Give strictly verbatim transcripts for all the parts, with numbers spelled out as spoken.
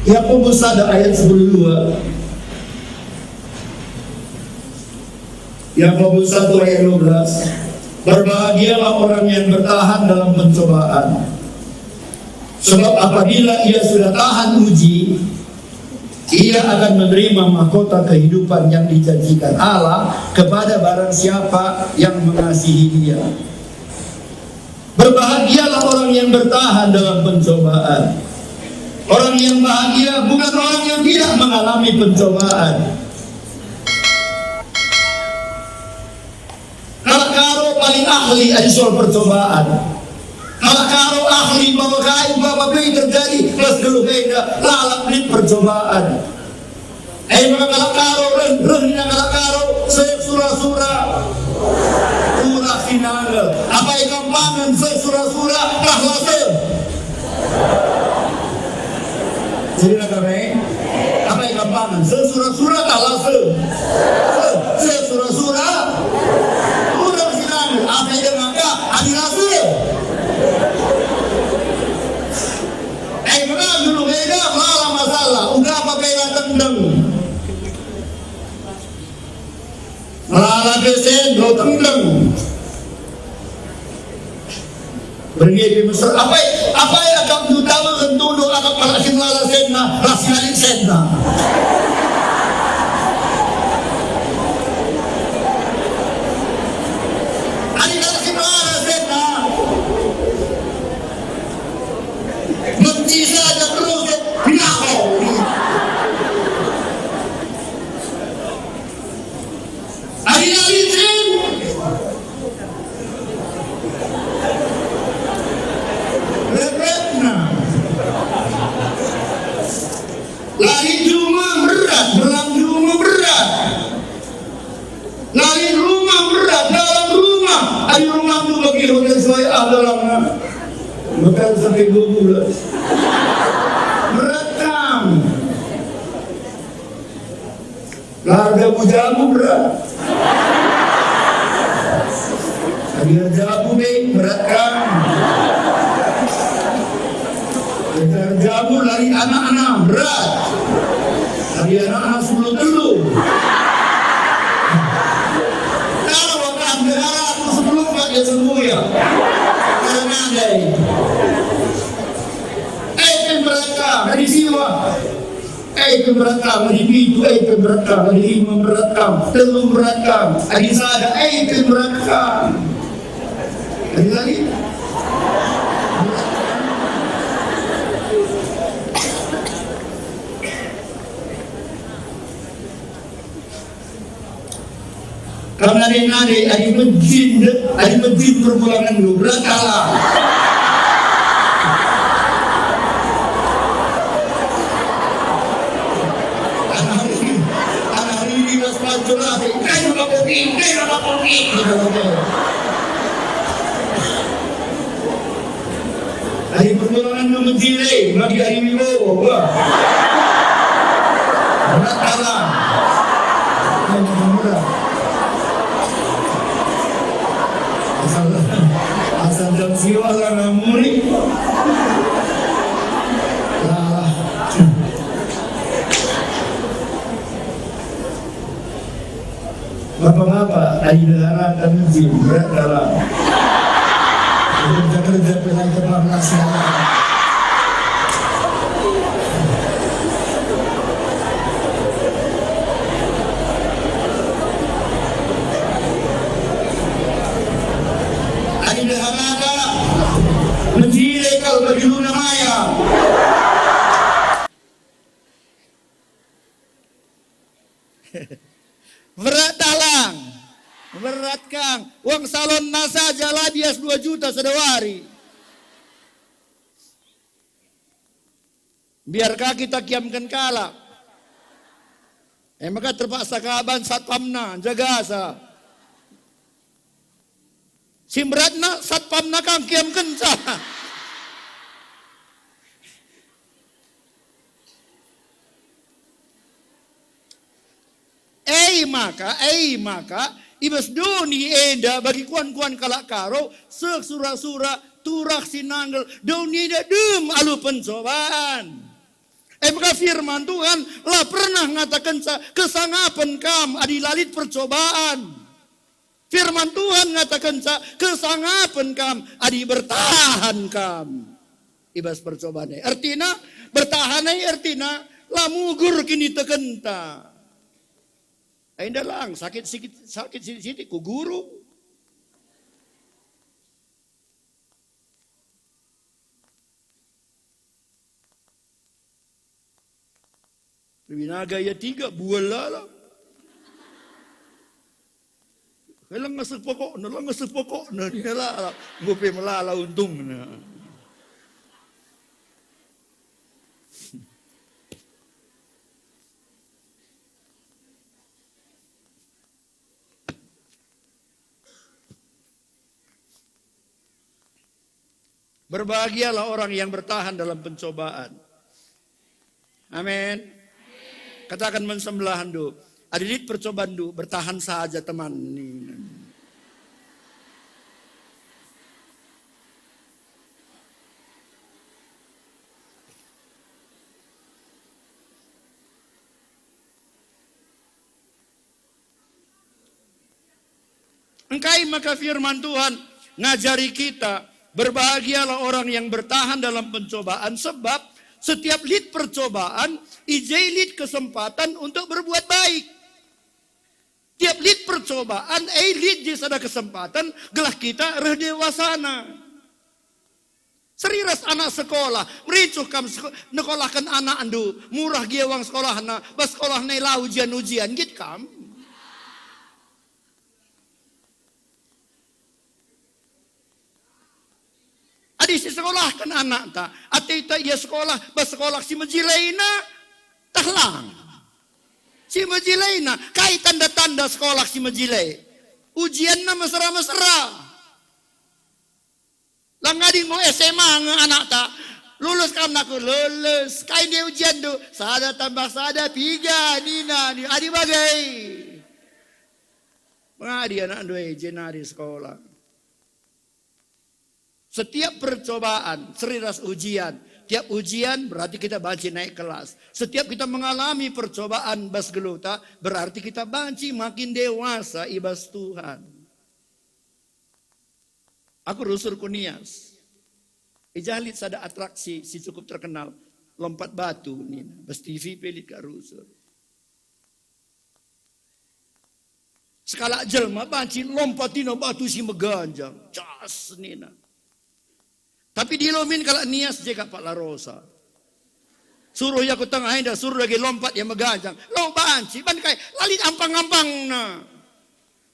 Yakobus sada ayat sepuluh dua. Yakobus satu ayat dua belas. Berbahagialah orang yang bertahan dalam pencobaan. Sebab apabila ia sudah tahan uji, ia akan menerima mahkota kehidupan yang dijanjikan Allah kepada barang siapa yang mengasihi Dia. Berbahagialah orang yang bertahan dalam pencobaan. Orang yang bahagia bukan orang yang tidak mengalami pencobaan. Kalak Karo paling ahli adi soal percobaan. Kalak Karo ahli bahwa kai umpama pe terjadi pas geluh enda lalap lit percobaan. E maka kalak Karo reh, reh nina kalak Karo seh sura-sura. Turah si nangel. Apai kampangen seh sura-sura, tah la seh? Jadi lah kami, apai kampangen seh sura-sura, tah la seh? Seh, seh sura-sura. Turah si nangel. Apai denga ka, adi la seh? E maka geluh enda la masalah, uga apa pe la tendeng. Melala pe sen, lo tendeng. Berngi pe mesur, apai, apai akap ndu tama kentundu akap kalak si melala senna, ras si lalin senna. Adi kalak si melala senna, menti saja terus, pinako. Ari-ari sin. Repetna. Lari juma berat, belang juma berat. Lari rumah berat, dalam rumah. Ari rumahndu bagi hotel saya, ah, dalamna. Hotel sampai dua bulan. Berat kam. Lah jabu-jabu berat. Adi erjabu pe berat kam. Adi erjabu lari anak-anak berat. Adi anak-anak sepuluh telu. Kalau kam negara aku sepuluh empat dia sembuh ya. Karena ada. Eh, berat kam. Adi siwa. Eh, berat kam, adi pitu, eh, berat kam, adi lima, berat kam, telu, berat kam, adi sada, eh, berat kam. Adi lagi? Kam nade-nade, adi mejin, adi mejin perbulangan lu, berat kalak. Anak ini, anak ini mas pancur ate, kai maka poki, kai maka poki. Ari pertolongan memenjile, bagi ari Wibowo, wah. Berat kalah. Asal, asal jam siwa lah namuni. Lah. Bapak-bapak, adi ndeharata mejin, berat dalam. Kerja-kerja pelai teman nasi. Adi ndeharata mejin kal bagi luna maya. Berat talang, berat kang. Uang salonna saja labias dua juta sada wari. Biar ka kita kiamken kalak. E maka terpaksa kaban satpamna, jagasa. Si beratna satpamna kang kiamkenca. E maka, e maka, i bas doni enda bagi kuan-kuan kalak Karo, seh sura-sura, turah si nangel, doni enda dem alu pencobaan. E maka firman Tuhan la pernah ngatakenca kesangapen kam adi la lit percobaan. Firman Tuhan ngatakenca kesangapen kam adi bertahan kam i bas percobaan e. Ertina, bertahan e ertina la mugur kinitekenta. Enda lang, sakit sikit, sakit sitik-sitik ku guru. Lebih naga ia tiga, bual lala. Langa sepokokna, langa sepokokna, dia lala. Enggo pe melala untungna. Berbahagialah orang yang bertahan dalam pencobaan. Amin. Kataken man sebelahndu, "Adi lit percobanndu, bertahan saja, teman." Engkai maka firman Tuhan ngajari kita, "Berbahagialah orang yang bertahan dalam pencobaan," sebab setiap lit percobaan, i je lit kesempatan untuk berbuat baik. Tiap lit percobaan, e lit je sada kesempatan gelah kita reh dewasana. Seri ras anak sekolah, mericuh kam seko-, nekolahken anakndu, murah gia uang sekolahna, bas sekolahna e la ujian-ujian, nggit kam. Adi sisekolahken anakta, ateta ia sekolah, bas sekolah si mejilena, tah lang. Si mejilena, kai tanda-tanda sekolah si mejile? Ujianna mesera-mesera. Lang adi enggo S M A nge anakta, "Lulus kam, nakku?" "Lulus." "Kai nde ujianndu?" "Sada tambah sada piga," nina, nina. Adi bage. Mengadi anakndu e jenari sekolah. Setiap percobaan, seri ras ujian. Tiap ujian berarti kita banci naik kelas. Setiap kita mengalami percobaan bas geluhta, berarti kita banci makin dewasa i bas Tuhan. Aku rusur ku Nias. I jah lit sada atraksi si cukup terkenal, lompat batu nina. Bas T V pe lit kak rusur. Sekalak jelma banci lompat nina batu si meganjang. Cas nina. Tapi dielo min kalak Nias je kak pak la rosa. Suruh ia ku tengah enda, suruh dage lompat ia meganjang. Lo banci, ban kai, la lit ampang-ampangna.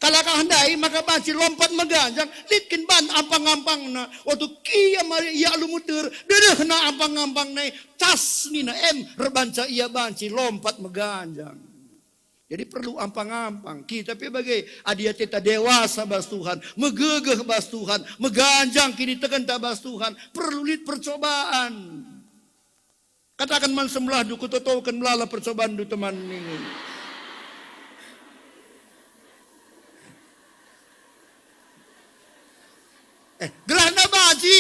Kalak ah ndai maka banci lompat meganjang, lit kin ban ampang-ampangna. Waktu kiam ia alu muter, dedehna ampang-ampangna e, cas nina em, erbanca ia banci lompat meganjang. Jadi perlu ampang-ampang. Kita pe bage, adi ateta dewasa bas Tuhan, megegeh bas Tuhan, meganjang kinitekenta bas Tuhan, perlu lit percobaan. Kataken man sebelahndu, "Kutotoken melala percobanndu, teman," ninge. Eh, gelahna banci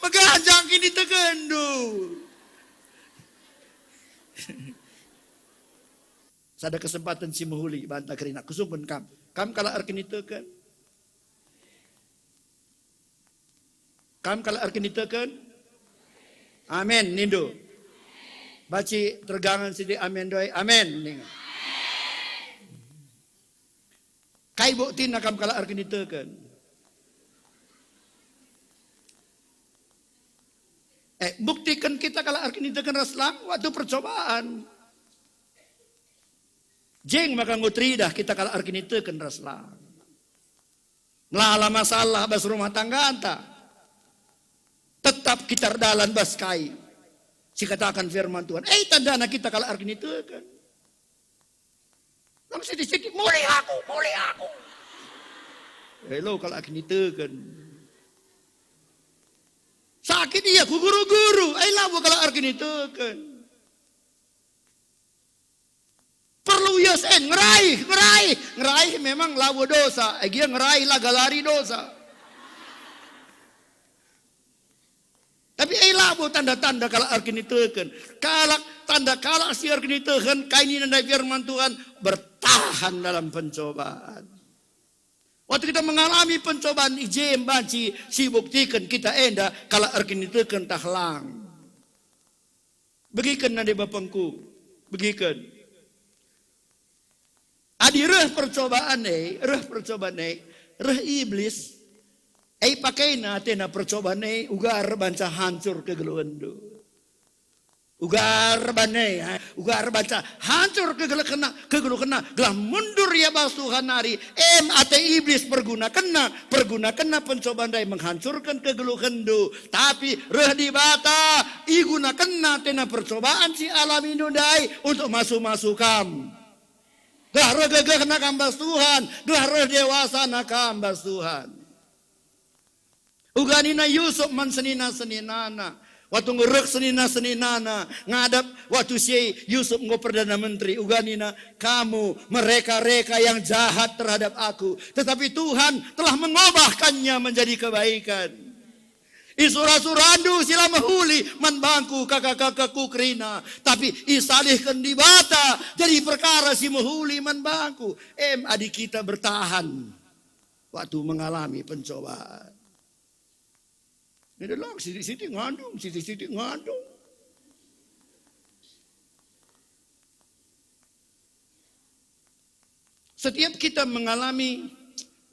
meganjang kinitekenndu. Sada kesempatan si mehuli banta kerina, kusungkun kam. Kam kalak erkiniteken? Kam kalak erkiniteken? Amin, nindu. Banci tergangan sidi amin doy. Amin, ninga. Kai buktina kam kalak erkiniteken? Eh, buktiken kita kalak erkiniteken ras lang waktu percobaan. Jeng maka enggo teridah kita kalak erkiniteken ras lang. Melala masalah bas rumah tangganta. Tetap kita erdalan bas kai si kataken firman Tuhan. Eh, tandana kita kalak erkiniteken. Lang sitik-sitik, "Muli aku, muli aku." Eh, lo kalak erkiniteken. Sakit ia ku guru-guru, eh, labo kalak erkiniteken. Perlu ia sen, ngeraih, ngeraih. Ngeraih memang labo dosa, eh, gia ngeraih la galari dosa. Tapi e labo tanda-tanda kalak erkiniteken. Kalak, tanda kalak si erkiniteken, kai nina ndai firman Tuhan, bertahan dalam pencobaan. Waktu kita mengalami pencobaan i je banci si buktiken kita enda kalak erkiniteken tah lang. Begiken nande bapangku, begiken. Adi reh percobaan e, reh percobaan e, reh Iblis, e pakena atena percobaan e uga erbanca hancur kegeluhenndu. Uga erban e, eh, uga erbanca hancur kegeluhkenna, kegeluhkenna, gelah mundur ia bas Tuhan nari, em ate Iblis pergunakenna, pergunakenna pencobaan ndai menghancurken kegeluhenndu. Tapi reh Dibata, igunakenna atena percobaan si alamindu ndai untuk masu-masu kam. Gelah reh gegehna kam bas Tuhan, gelah reh dewasana kam bas Tuhan. Uga nina Yusuf man senina-seninana. Waktu enggo reh senina-seninana ngadap waktu si e Yusuf enggo perdana menteri. Uga nina, "Kamu mereka-reka yang jahat terhadap aku. Tetapi Tuhan telah mengubahkannya menjadi kebaikan." Isura-surandu si la mehuli man bangku kaka-kakaku kerina, tapi isalihken Dibata jadi perkara si mehuli man bangku. Em, adi kita bertahan waktu mengalami pencobaan. Ini lang sitik-sitik ngandung, sitik-sitik ngandung. Setiap kita mengalami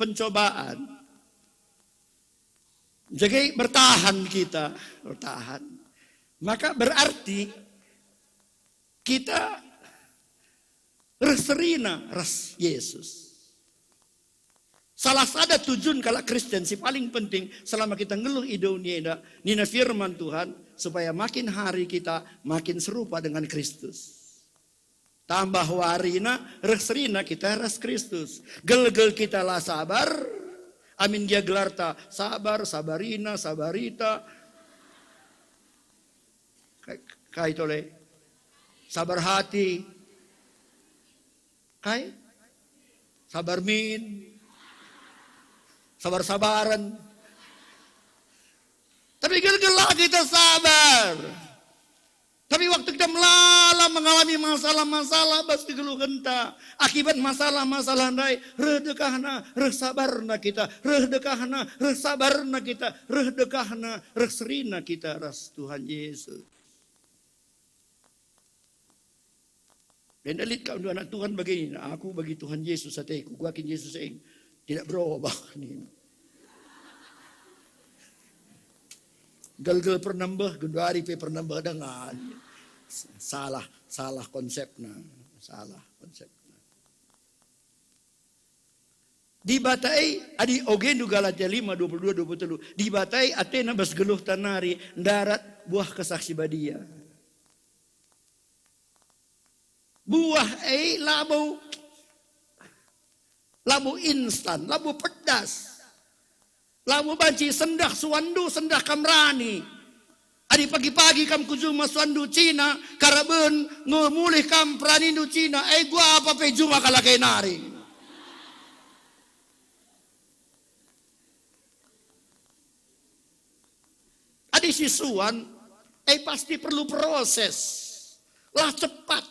pencobaan, jadi bertahan kita, bertahan. Maka berarti kita reh serina ras Jesus. Salah sada tujuan kalak Kristen si paling penting selama kita nggeluh i doni enda, nina firman Tuhan, supaya makin hari kita makin serupa dengan Kristus. Tambah warina, reh serina kita ras Kristus. Gelgel kita la sabar, amin gia gelarta sabar, sabarina, sabarita. Kai, kai tole? Sabar hati. Kai? Sabar min. Sabar-sabaren. Tapi gelgel la kita sabar. Tapi waktu kita melala mengalami masalah-masalah bas kegeluhenta, akibat masalah-masalah ndai, reh dekahna, reh sabarna kita, reh dekahna, reh sabarna kita, reh dekahna, reh serina kita ras Tuhan Yesus. Enda lit kap ndu anak Tuhan bage nina, "Aku bagi Tuhan Yesus ateku, kuakap Yesus e tidak berubah," nina. Gelgel pernah mbeh, genduari pe pernah mbeh denga. Salah, salah konsepna, salah konsepna. Dibata e, adi ogendu Galatia lima, dua puluh dua, dua puluh telu, Dibata e atena bas geluhta nari ndarat buah Kesah Si Badia. Buah e labo, labo instan, labo pedas. Labo banci sendah suanndu, sendah kam rani. Adi pagi-pagi kam ku juma suanndu cina, karaben nge mulih kam peranindu cina, e gua apa pe juma kalak e nari. Adi si suan, e pasti perlu proses. Lah cepat.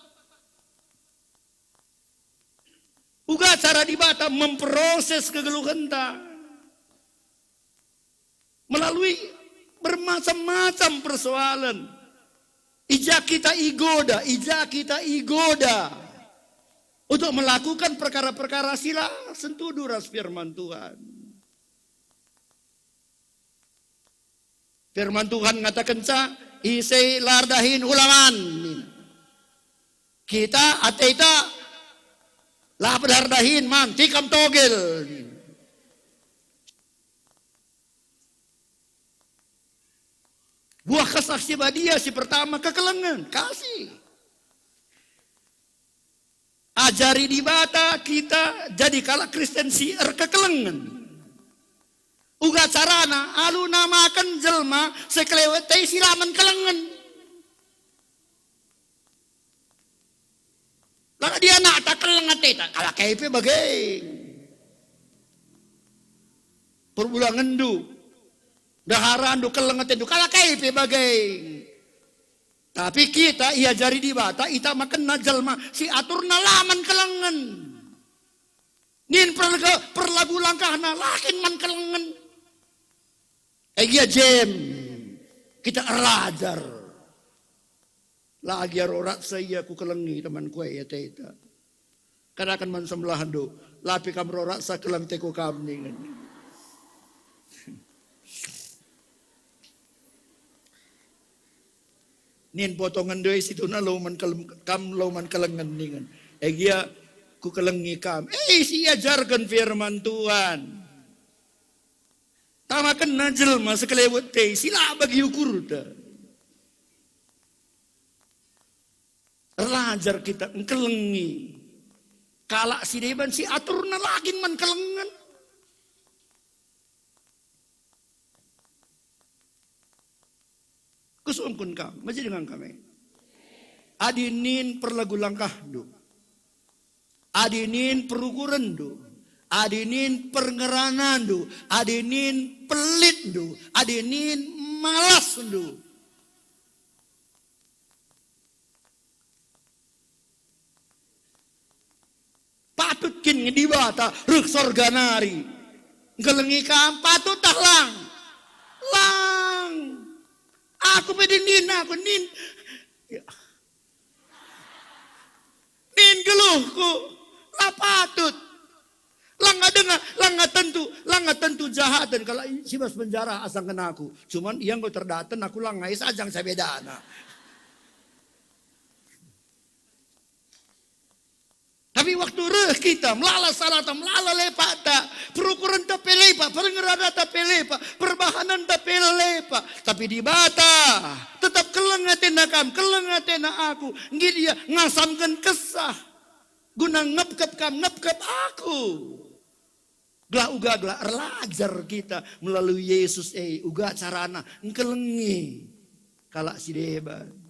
Uga cara Dibata memproses kegeluhenta melalui bermacam-macam persoalan. I ja kita igoda, i ja kita igoda untuk melakukan perkara-perkara si la sentudu ras firman Tuhan. Firman Tuhan ngatakenca, "Ise la erdahin ulaman," nina. Kita ateta la erdahin man, tikam togel, nina. Buah Kesah Si Badia si pertama kekelengen, kasih. Ajari Dibata kita jadi kalak Kristen si erkekelengen. Uga carana alu namaken jelma sekelewet e si la man kelengen. Langa dia nak tak keleng ateta, kalak e pe bage. Perbulangenndu. Ndeharandu, keleng atendu, kalak kai pe bage. Tapi kita iajari Dibata, itamakenna jelma si aturna la man kelengen. Nin perlege-, perlagu langkahna, la kin man kelengen. E gia jem kita erlajar. La gia ro raksa ia kukelengi temanku e ateta. Kataken man sebelahndu, la pe kam ro raksa keleng teko kam ningen. Nin potongenndu e situhuna lo man kelem-, kam lo man kelengen ningen. E gia kukelengi kam. Eh, si iajarken firman Tuhan. Tamakenna jelma sekelewet e, si la bagi ukurta. Erlajar kita engkelengi kalak si deban si aturna la kin man kelengen. Kusungkun kam, maji dengan kami. Adi nin perlagu langkahndu, adi nin perukurenndu, adi nin perngeranandu, adi nin pelitndu, adi nin malasndu, patut kin nge Dibata reh sorga nari? Ngkelengi kam patut tah lang? Lang. Aku pe nin, aku nin. Ya. Nin geluhku, la patut. Langa denga, langa tentu, langa tentu jahaten kalak si bas penjara asangken aku. Cuman ia enggo terdaten, aku langa is ajang sabedana. Tapi waktu reh kita, melala salata, melala lepakta, perukurenta pe lepak, perngerananta pe lepak, perbahanenta pe lepak. Tapi Dibata tetap keleng atena kam, keleng atena aku. Nggit ia ngasamken kesah guna ngepkep kam, ngepkep aku. Gelah uga, gelah erlajar kita melalui Yesus e, uga carana engkelengi kalak si deban.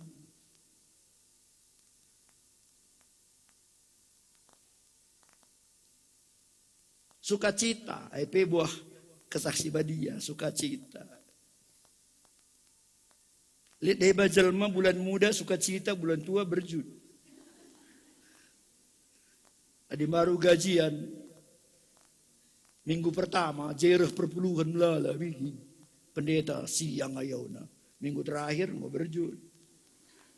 Sukacita, e pe buah Kesah Si Badia, sukacita. Lit deba jelma bulan muda sukacita, bulan tua berjut. Adi mbaru gajian, minggu pertama, jereh perpuluhen melala bigi. Pendeta siang ayona. Minggu terakhir enggo berjut.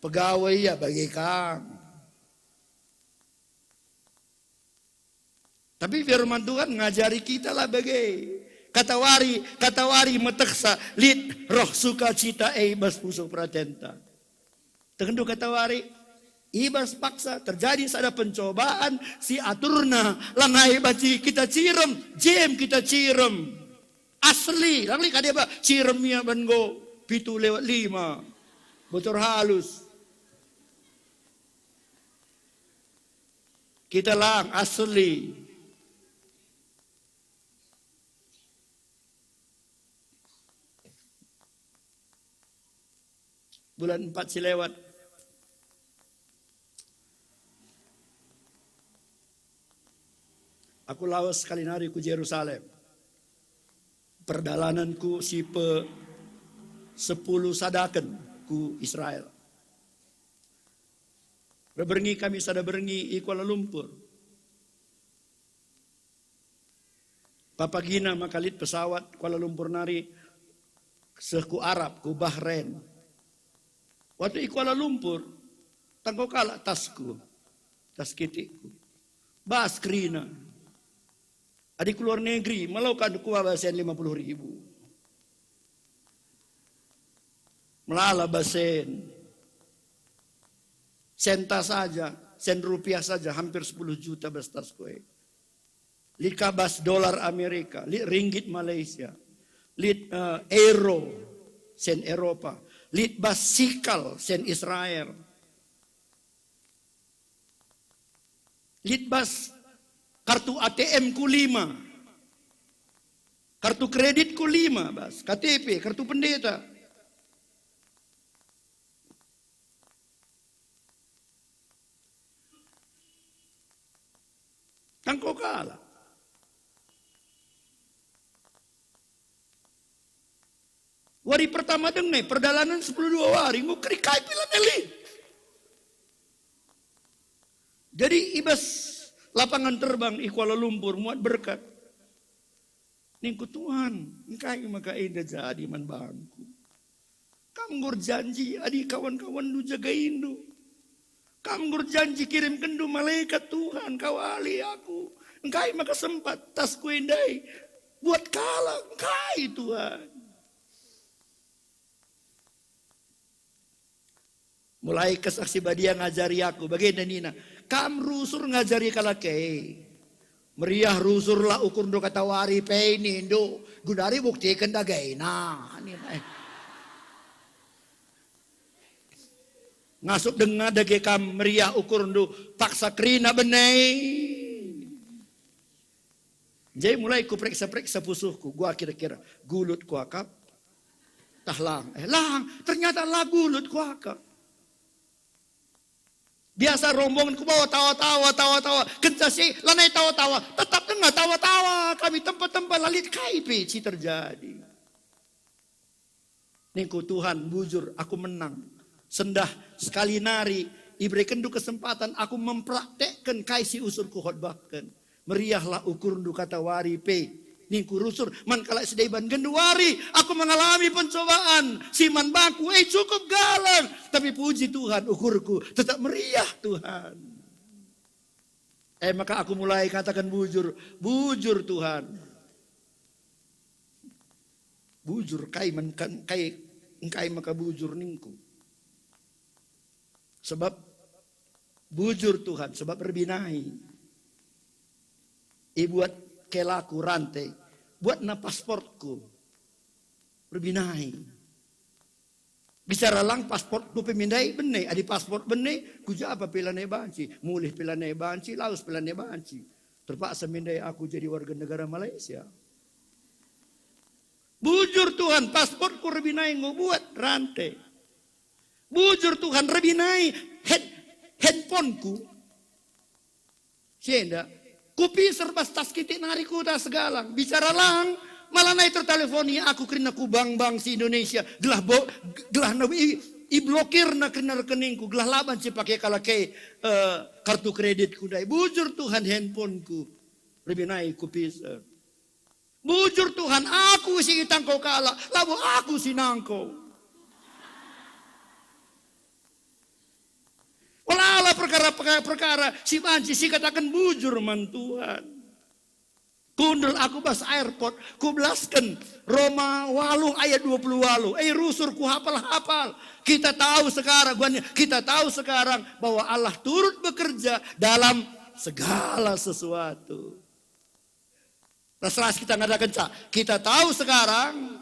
Pegawai ia bage kang. Tapi firman Tuhan ngajari kita la bage. Katawari, katawari metehsa lit roh sukacita e i bas pusuh peratenta. Tehndu katawari, i bas paksa terjadi sada pencobaan si aturna lanai banci kita cirem, jem kita cirem. Asli, lang lit ka deba cirem ia ban enggo pitu lewat lima. Bocor halus. Kita lang asli. Bulan empat si lewat, aku lawes sekali nari ku Jerusalem. Perdalanenku si pe sepuluh sadaken ku Israel. Berngi kami sada berngi i Kuala Lumpur. Papagina maka lit pesawat Kuala Lumpur nari seh ku Arab, ku Bahrain. Waktu i Kuala Lumpur, tangko kalak tasku, tas kitikku. Bas kerina. Adi ku luar negeri, malokan kuaba sen lima puluh ribu. Melala bas sen. Senta saja, sen rupiah saja hampir sepuluh juta bas tasku e. Lit ka bas dolar Amerika, lit ringgit Malaysia, lit, eh, euro, sen Eropa, lit bas sikal, sen Israel. Lit bas kartu A T M ku lima. Kartu kreditku lima bas, K T P, kartu pendeta. Tangko kalak. Wari pertama denga e, perdalanen sepuluh dua wari, enggo keri kai pe la neli. Jadi i bas lapangan terbang i Kuala Lumpur muat berkat. Ningku, "Tuhan, engkai maka enda jadi man bangku? Kam enggo erjanji adi kawan-kawanndu jagaindu. Kam enggo erjanji kirimkenndu malekat Tuhan, kawali aku. Engkai maka sempat tasku enda e buat kalak? Engkai, Tuhan?" Mulai Kesah Si Badia ngajari aku, bagenda nina, "Kam rusur ngajari kalak e. Meriah rusurlah ukurndu katawari pe nindu, genduari buktiken dagena," nina, eh. Ngasup denga dage kam meriah ukurndu, paksa kerina bene. Jadi mulai kuperiksa-periksa pusuhku, gua kira-kira gulut kuakap, tah lang. Eh, lang, ternyata la gulut kuakap. Biasa rombongen kubawa tawa-tawa, tawa-tawa. Kenca si lanai tawa-tawa, tetap denga tawa-tawa kami, tempa-tempa, la lit kai pe si terjadi. Ningku, "Tuhan, bujur aku menang. Sendah sekali nari iberekenndu kesempatan aku mempraktekken kai si usur kukhotbahken. Meriahlah ukurndu katawari pe." Ningku, "Rusur man kalak si deban genduari aku mengalami pencobaan si man bangku, eh, cukup galak. Tapi puji Tuhan, ukurku tetap meriah, Tuhan." Eh, maka aku mulai kataken bujur, "Bujur, Tuhan." Bujur, kai men-, kan, kai, engkai maka bujur ningku. Sebab bujur, Tuhan, sebab erbinai. Ibuat kelaku rante, buatna pasportku. Erbinai. Bicara lang, pasportku pe mindai bene, adi pasport bene, ku ja pe lanai banci, mulih pe lanai banci, lawes pe lanai banci. Terpaksa mindai aku jadi warga negara Malaysia. Bujur, Tuhan, pasportku erbinai enggo buat rante. Bujur, Tuhan, erbinai hand-, handphoneku. Si enda, kupiser bas tas kitik nari kuta segalang. Bicara lang, malah nai terteleponi aku kerina ku bank-bank si Indonesia. Gelah bo-, gelah na i-, iblokirna kerina rekeningku, gelah la banci pake kalak e, eh, kartu kreditku ndai. Bujur, Tuhan, handphoneku. Erbinai kupiser. Bujur, Tuhan, aku si itangko kalak, labo aku si nangko. Ola-ola perkara-perkara si banci sikataken bujur man Tuhan. Kundul aku bas airport, kubelasken Roma waluh ayat dua puluh waluh. Eh, rusur kuhapal-hapal. Kita tahu sekarang, bukan, kita tahu sekarang bahwa Allah turut bekerja dalam segala sesuatu. Ras-ras kita ngatakenca, kita tahu sekarang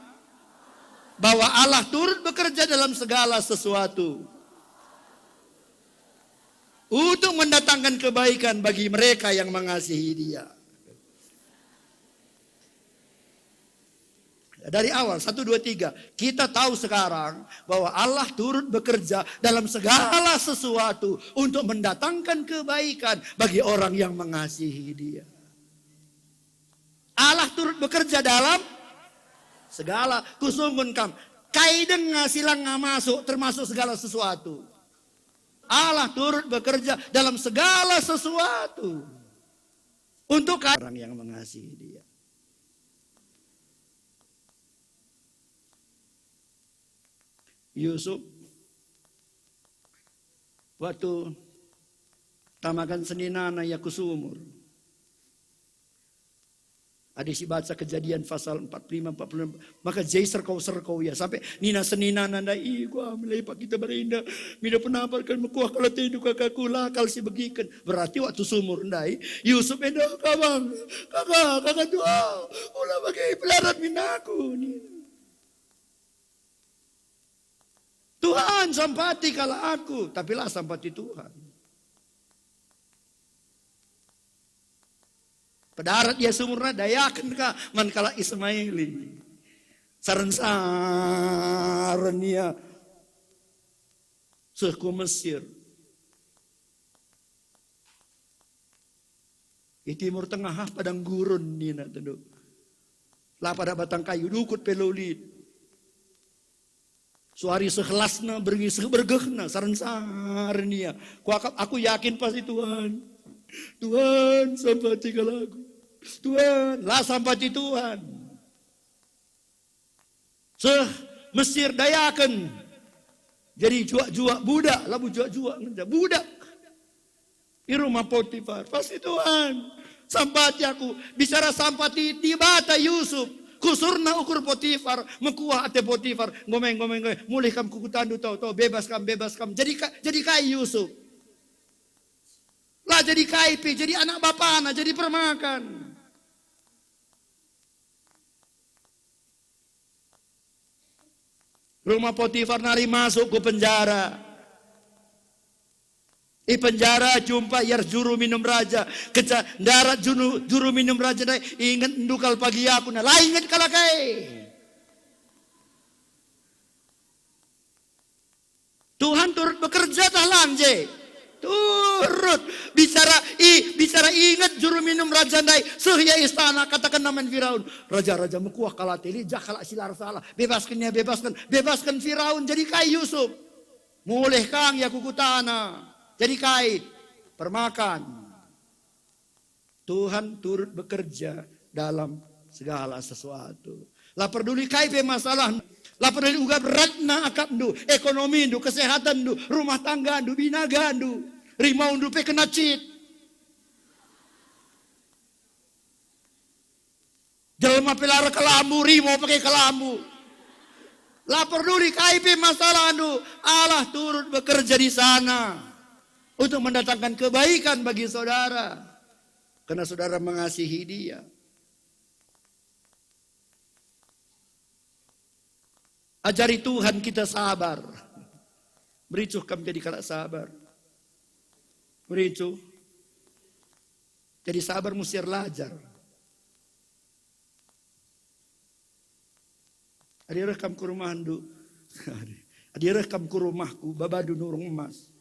bahwa Allah turut bekerja dalam segala sesuatu untuk mendatangkan kebaikan bagi mereka yang mengasihi Dia. Dari awal, satu, dua, tiga, kita tahu sekarang bahwa Allah turut bekerja dalam segala sesuatu untuk mendatangkan kebaikan bagi orang yang mengasihi Dia. Allah turut bekerja dalam segala. Kusungkun kam, kai denga si langa masuk termasuk segala sesuatu. Allah turut bekerja dalam segala sesuatu untuk orang yang mengasihi Dia. Yusuf, waktu tamaken seninana ia ku sumur. Adi sibaca Kejadian pasal empat puluh lima, empat puluh enam, maka je serkau-serkau ia, sampai nina seninana ndai, "Ih, kuah melepak kita barenda, mida penamparken mekuah kalo tendu kakaku lakal si begiken." Berarti waktu sumur ndai, Yusuf enda, "Kabang, kaka, kaka tua, ula bage pelarat min aku," nina. "Tuhan, sampati kalak aku," tapi la sampati Tuhan. Pedarat ia sumurna, dayaken ka man kalak Ismaili. Saren-saren ia seh ku Mesir. I Timur Tengah, ah, padang gurun nina tendu. La pada batang kayu, dukut pe la lit. Suari seh lasna, berngi seh bergehna, saren-saren ia. Kuakap, aku yakin pasti Tuhan. Tuhan, sampati kalak aku. Tuhan, la sampati Tuhan. Seh Mesir dayaken. Jadi juak-juak budak, labo juak-juak ngenca budak. I rumah Potifar. Pasti Tuhan. Sampati aku. Bicara sampati Dibata Yusuf. Kusurna ukur Potifar. Mekuah ate Potifar. Ngomeng, ngomeng, ngomeng. Mulih kam kukutandu, to, to. Bebas kam, bebas kam. Jadi ka, jadi kai Yusuf? La jadi kai pe. Jadi anak bapana. Jadi permakan. Rumah Potifar nari masuk ku penjara. I penjara jumpa ia juru minum raja. Kenca ndarat juru, juru minum raja ndai, inget ndu kal pagi aku, nah, la inget kalak e. Tuhan turut bekerja tah lang je? Turut. Bicara i, bicara inget juru minum raja ndai, seh ia istana, katakenna man Firaun, "Raja, raja, mekuah kalak ate, lit jah kalak si la ersalah. Bebasken ia, bebasken. Bebasken Firaun, jadi kai Yusuf? Mulih kang ia ku kutana. Jadi kai? Permakan." Tuhan turut bekerja dalam segala sesuatu. La peduli kai pe masalah, la peduli uga beratna akapndu, ekonomindu, kesehatanndu, rumah tanggandu, binagandu, rimaundu pe kena cheat. Jelma pe la erkelambu, rimo pake kelambu. La peduli kai pe masalahndu, Allah turut bekerja di sana untuk mendatangkan kebaikan bagi saudara. Karena saudara mengasihi Dia. Ajari Tuhan kita sabar. Mericuh kam jadi kalak sabar. Mericuh. Jadi sabar musti erlajar. Adi reh kam ku rumahndu, adi reh kam ku rumahku, babandu nurung emas.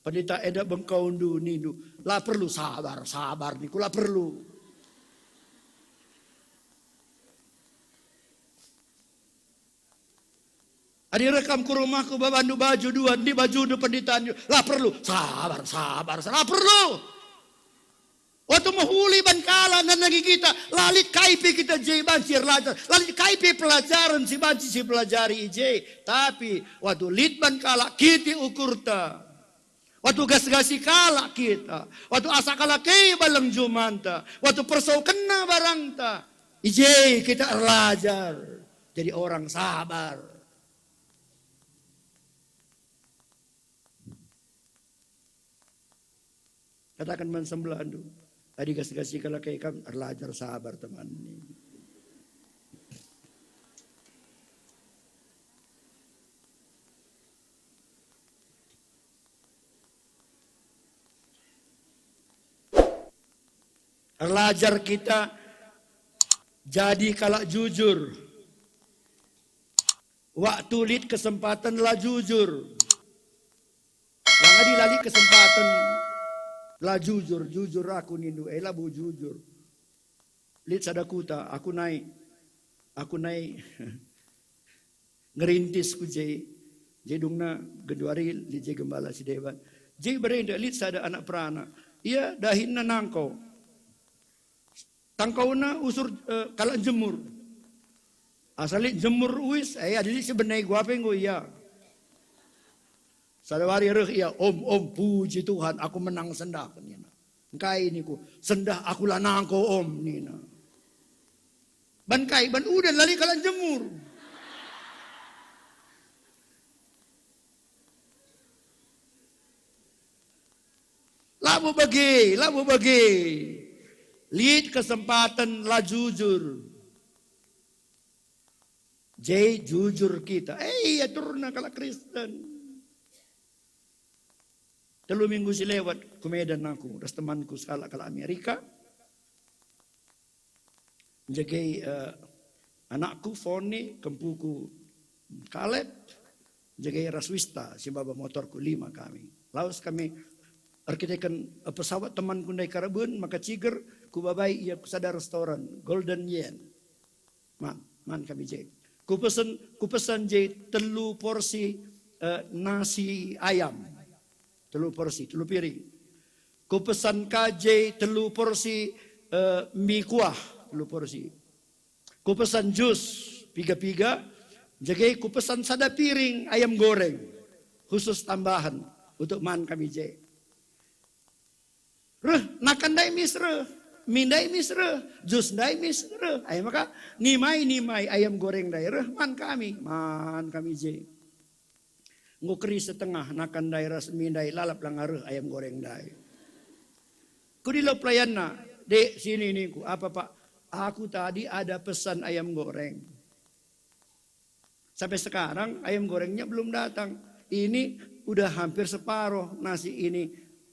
Pendeta enda bengkaundu nindu, "La perlu sabar, sabar," ningku, "La perlu." Adi reh kam ku rumahku, babandu baju dua, ndi bajundu, pendeta, nindu, "La perlu, sabar, sabar, sabar, la perlu." Waktu mehuli ban kalak nandangi kita, la lit kai pe kita je banci erlajar, la lit kai pe pelajaran si banci sipelajari i je. Tapi waktu lit ban kalak, kitik ukurta. Waktu gas-gasi kalak kita, waktu asak kalak e baleng jumanta, waktu persaukenna barangta, i je kita erlajar jadi orang sabar. Kataken man sebelahndu, adi gas-gasi kalak e kam, erlajar sabar, teman. Erlajar kita jadi kalak jujur. Waktu lit kesempaten la jujur. Lang adi la lit kesempaten la jujur, jujur aku nindu, eh, labo jujur. Lit sada kuta, aku nai, aku nai ngerintis ku je, je dungna genduari lit je gembala si deban. Je berenda lit sada anak perana. Ia dahinna nangko. Tangkona usur, eh, kalak njemur. Asal lit njemur uis, eh, adi lit si bene gua pe enggo ia. Sada wari reh ia, "Om, om, puji Tuhan, aku menang sendah," nina. "Engkai?" niku. "Sendah aku la nangko, Om," nina. Ban kai? Ban udan la lit kalak njemur. Labo bage, labo bage. Lit kesempaten la jujur. Je jujur kita. Eh, aturna kalak Kristen. Telu minggu si lewat ku Medan aku ras temanku sekalak kalak Amerika. Njegei, eh, anakku Foni, kempuku Kaleb, njegei ras Wista, si maba motorku, lima kami. Lawes kami erkiteken, eh, pesawat temanku ndai karaben, maka ciger, kubabai ia ku sada restoran, Golden Yen. Man, man kami je. Kupesen, kupesen je telu porsi, eh, nasi ayam. Telu porsi, telu piring. Kupesen ka je telu porsi, eh, mie kuah, telu porsi. Kupesen jus piga-piga, jage kupesen sada piring ayam goreng khusus tambahan untuk man kami je. Reh, nakan ndai mis reh, mie ndai mis reh, jus ndai mis reh. Ai maka nimai-nimai ayam goreng ndai reh man kami, man kami je. Enggo keri setengah nakan ndai ras mie ndai, lalap langa reh ayam goreng ndai. Kudilo pelayanna, "Dek, sini," ningku. "Apa, Pak?" "Aku tadi ada pesan ayam goreng. Sampai sekarang ayam gorengnya belum datang. Ini udah hampir separuh nasi ini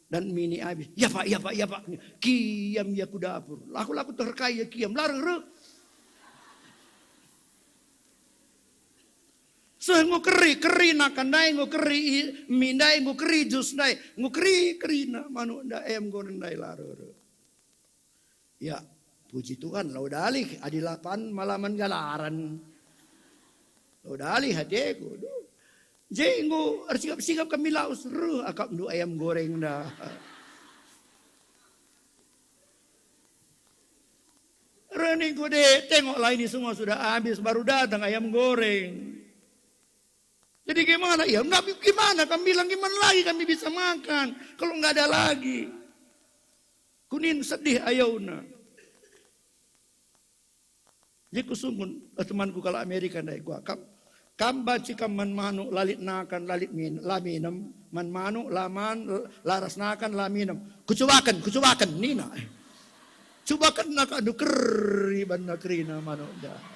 dan mie ini habis." "Ya, Pak, ya, Pak, ya, Pak." Kiam ia ku dapur. Laku-laku terkai ia kiam, la reh-reh. Seh enggo keri, keri nakan ndai, enggo keri i-, mie ndai, enggo keri jus ndai, enggo keri, kerina manuk ndai, ayam goreng ndai, la reh-reh. Ya, puji Tuhan, lau dalih adi lapan malaman galaran. Lau dalih ateku, duh. Je enggo ersikap-sikap kami lawes, reh akapndu ayam goreng nda. Reh ningku, "Dek, tengoklah ini semua sudah habis, baru datang ayam goreng." Jadi gimana? Ya, nggak bi-, gimana kami bilang, gimana lagi kami bisa makan kalau nggak ada lagi? Kunin sedih ayona. Jadi kusungkun, eh, temanku kalak Amerika ndai, kuakap, "Kam banci kam man manuk, la lit nakan, la lit min-, la minem, man manuk, la man, la ras nakan, la minem." "Kucubaken, kucubaken," nina. Cubakenna kak ndu, keri banna kerina manuk ndai.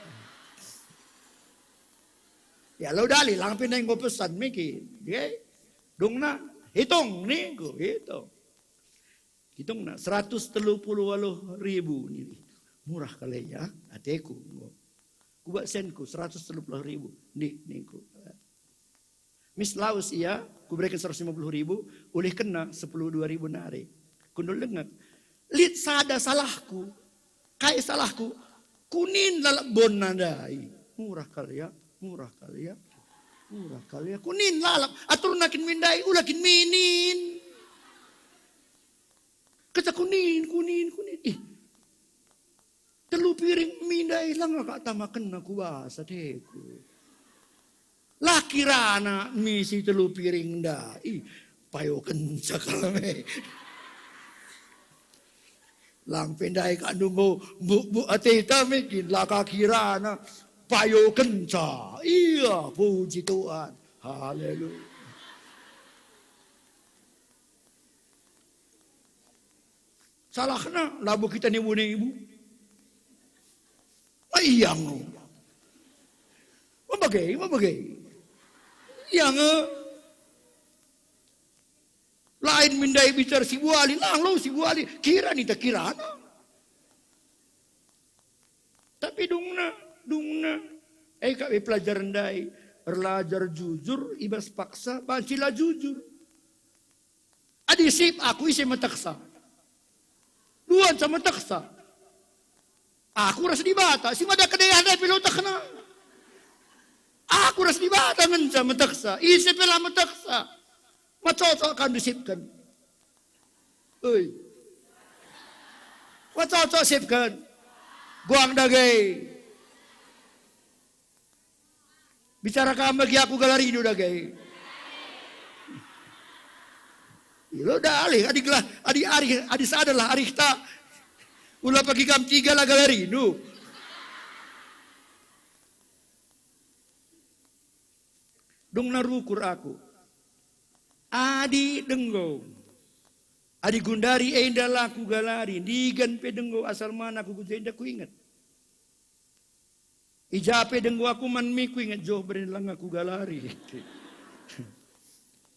Ya, lau dalih, lang pe ndai enggo pesan miki. Oke? Dungna, hitung, ningku, hitung. Hitungna, seratus telu puluh waluh ribu nini. Murah kal ya, ateku. Kuba senku, seratus telu puluh ribu. Ndi, ningku. Mis lawes ia, kubereken seratus lima puluh ribu, ulihkenna sepuluh dua ribu nari. Kundul denga. Lit sada salahku. Kai salahku? Kunin lalap bonna ndai. Murah kal ya, murah kal ya. Murah kal ya. Kunin lalap. Aturna kin mie ndai, ula kin mie nin. Kata kunin, kunin, kunin. Ih, telu piring mie ndai langa kak tamakenna ku bas ateku. La kirana mie si telu piring ndai, payokenca kal me. Lang pe ndai kak nunggu buk-buk ateta me kin, la kak kirana payokenca. Iya, puji Tuhan. Haleluya. Salahna, labo kita nibu-nibu. Ma ia nge. Ma bage, ma bage. Ia nge. Lain mie ndai bicara sibuali, lang lo sibuali. Kira nita kirana. Tapi dungna, dungna. Eh, kak, eh, pelajaran ndai. Erlajar jujur, ibas paksa, banci la jujur. Adi sip aku, ise meteksa? Duanca meteksa. Aku ras Dibata, si mada kedaya ndai pe la utekna. Aku ras Dibata ngenca meteksa, ise pe la meteksa. Macocok kan disipken. Oi. Macocok sipken. Guang dage. Bicara kam bagi aku galarindu dage. Ilo dalih, adi gelah, adi arih, adi sadalah arihta. Ula pagi kam tiga la galarindu. Dungna rukur aku. Adi denggo. Adi gundari enda la kugalari, ndigan pe denggo asal man aku ku jenda kuinget. I ja pe denggo aku man mie kuinget joh beren langa kugalari.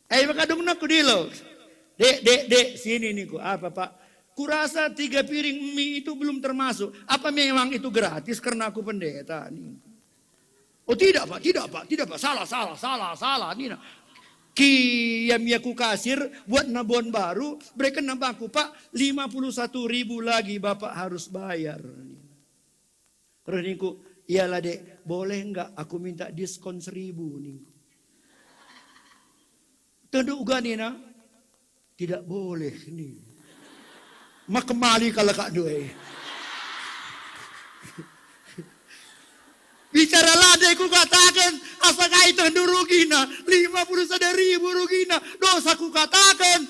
Eh, maka dungna kudilo. Dek, dek, dek, sini ningku. Apa, Pak? Kurasa tiga piring mie itu belum termasuk. Apa memang itu gratis karena aku pendeta ningku? Oh tidak, Pak, tidak, Pak, tidak, Pak. Salah, salah, salah, salah, nina. Kiam ia ku kasir, buatna bon baru, berekenna bangku, Pak, lima puluh satu ribu lagi Bapak harus bayar, nina. Terus ningku, "Iyalah, Dek, boleh nggak aku minta diskon seribu?" ningku. Tunduk uga nina, "Tidak boleh," ni. Mak kemali kalak kak dua. Bicara lade kukataken, asa kai tehndu rugina, lima puluh sada ribu rugina, dosa kukataken,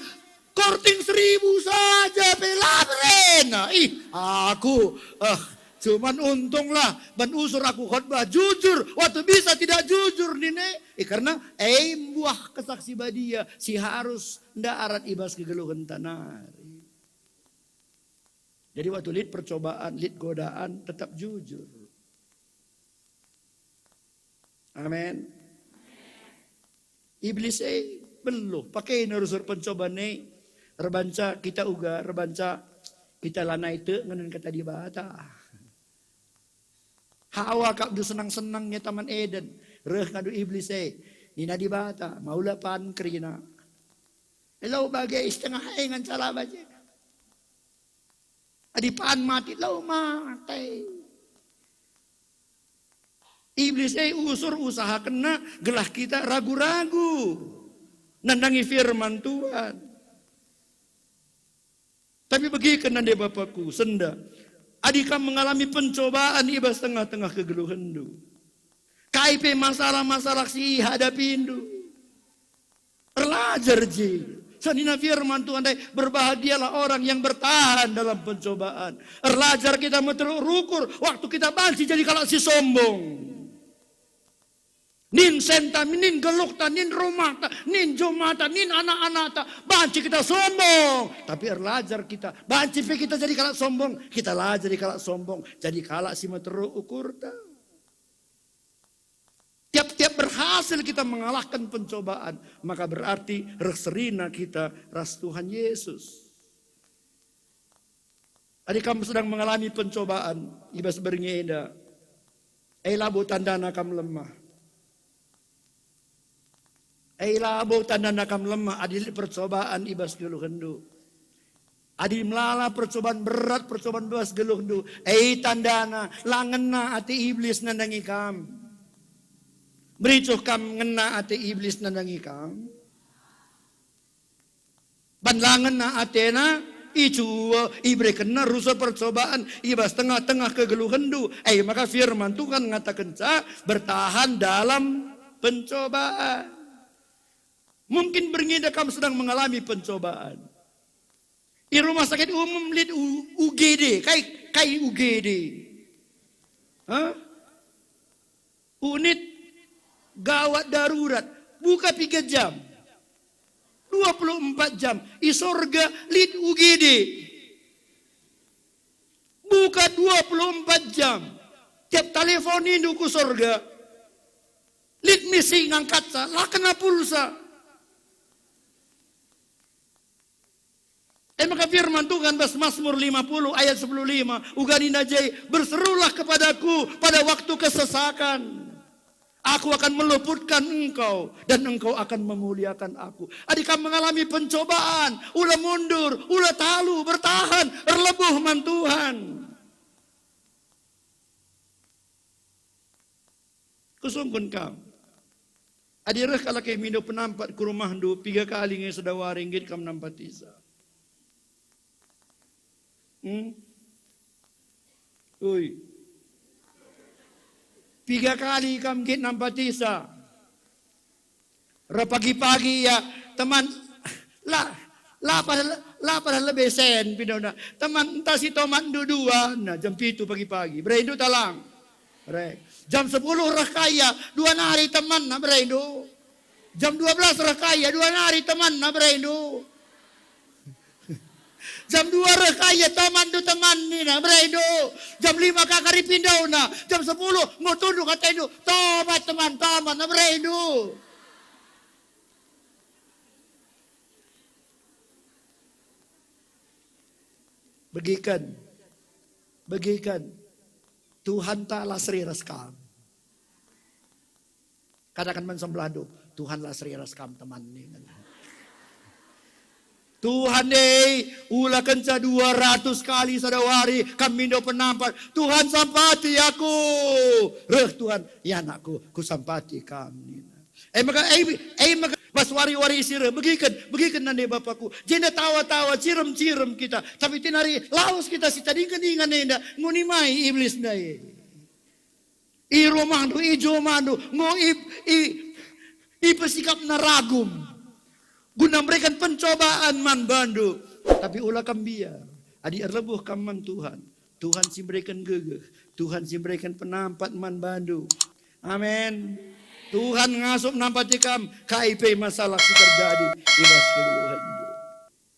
korting seribu saja pe la berena. Ih, aku, eh, cuman untunglah ban usur aku khotbah jujur, waktu bisa tidak jujur nine. Eh, karena, eh, mbuah kesaksi badia si harus ndarat i bas kegeluhenta nari. Jadi waktu lit percobaan, lit godaan, tetap jujur. Amin. Iblis e beluh, pake rusur pencobaan e, erbanca kita uga, erbanca kita lanai tek ngenen kata Dibata. Hawa kap du senang-senang nge Taman Eden, reh kadu Iblis e, nina Dibata, "Maulah pan kerina." Lau bage setengah e nganca la bage. Adi pan mati, lau mate. Iblis e usur usahakenna gelah kita ragu-ragu nandangi firman Tuhan. Tapi begiken nande bapakku, senda. Adi kam mengalami pencobaan i bas tengah-tengah kegeluhenndu, kai pe masalah-masalah si ihadapindu, erlajar je. Sanina firman Tuhan ndai, "Berbahagialah orang yang bertahan dalam pencobaan." Erlajar kita meteruk rukur waktu kita banci jadi kalak si sombong. Nin senta, nin geluhta, nin rumahta, nin jumata, nin anak-anakta, banci kita sombong. Tapi erlajar kita, banci pe kita jadi kalak sombong, kita la jadi kalak sombong, jadi kalak si meteruk ukurta. Tiap-tiap berhasil kita mengalahkan pencobaan, maka berarti reh serina kita ras Tuhan Yesus. Adi kam sedang mengalami pencobaan i bas berngi enda, e labo tandana kam lemah. E labo tandana kam lemah adi lit percobaan i bas geluhenndu. Adi melala percobaan berat, percobaan bas geluhndu, e tandana la ngena ate Iblis nandangi kam. Mericuh kam ngena ate Iblis nandangi kam. Ban la ngena atena, icue, iberekenna rusur percobaan i bas tengah-tengah kegeluhenndu. E maka firman Tuhan ngatakenca, "Bertahan dalam pencobaan." Mungkin berngi enda kam sedang mengalami pencobaan. I rumah sakit umum lit U-, U G D, kai, kai U G D? Hah? Unit gawat darurat, buka piga jam. Dua puluh empat jam. I sorga lit U G D. Buka dua puluh empat jam. Tiap teleponindu ku sorga, lit misi ngangkatsa, la kena pulsa. E maka firman Tuhan bas Mazmur lima puluh ayat sepuluh lima, uga nina je, "Berserulah kepadaku pada waktu kesesakan. Aku akan meluputkan engkau, dan engkau akan memuliakan aku." Adi kam mengalami pencobaan, ula mundur, ula talu, bertahan, erlebuh man Tuhan. Kusungkun kam. Adi reh kalak e mindo penampat ku rumahndu, piga kali nge sada wari nggit kam nampatisa? Hmm? Ui. Piga kali kam nggit nampatisa? Reh pagi-pagi ia, teman, la, la pada, la pada lebe sen pindona. Teman, ntah si tomatndu dua, nah, jam pitu pagi-pagi. Berendu talang. Reh. Jam sepuluh reh ka ia, dua nari temanna berendu. Jam dua belas reh ka ia, dua nari temanna berendu. Jam dua reh ka ia, temandu teman nina, berendu. Jam lima ka kari pindona. Jam sepuluh, mutundu katendu, tomat teman, tomat na berendu. Begiken, begiken. Tuhan ta la seri ras kam. Kataken man sebelahndu, "Tuhan la seri ras kam, teman." Tuhan e, ula kenca dua ratus kali sada wari kam mindo penampat, "Tuhan, sampati aku." "Reh Tuhan, ya anakku, kusampati kam," nina. E maka, e, e maka, pas wari-wari si reh, begiken, begiken nande bapakku. Jenda tawa-tawa, cirem-cirem kita. Tapi tenari lawes kita sitadingken ingan enda, ngoni mai iblis ndai. I rumahndu, i jumandu, enggo i, i, ipesikapna ragum guna mereken pencobaan man bandu. Tapi ula kam mbiar, adi erlebuh kam man Tuhan. Tuhan si mereken gegeh, Tuhan si mereken penampat man bandu. Amin. Tuhan ngasup nampati kam, kai pe masalah si terjadi i bas kegeluhenndu.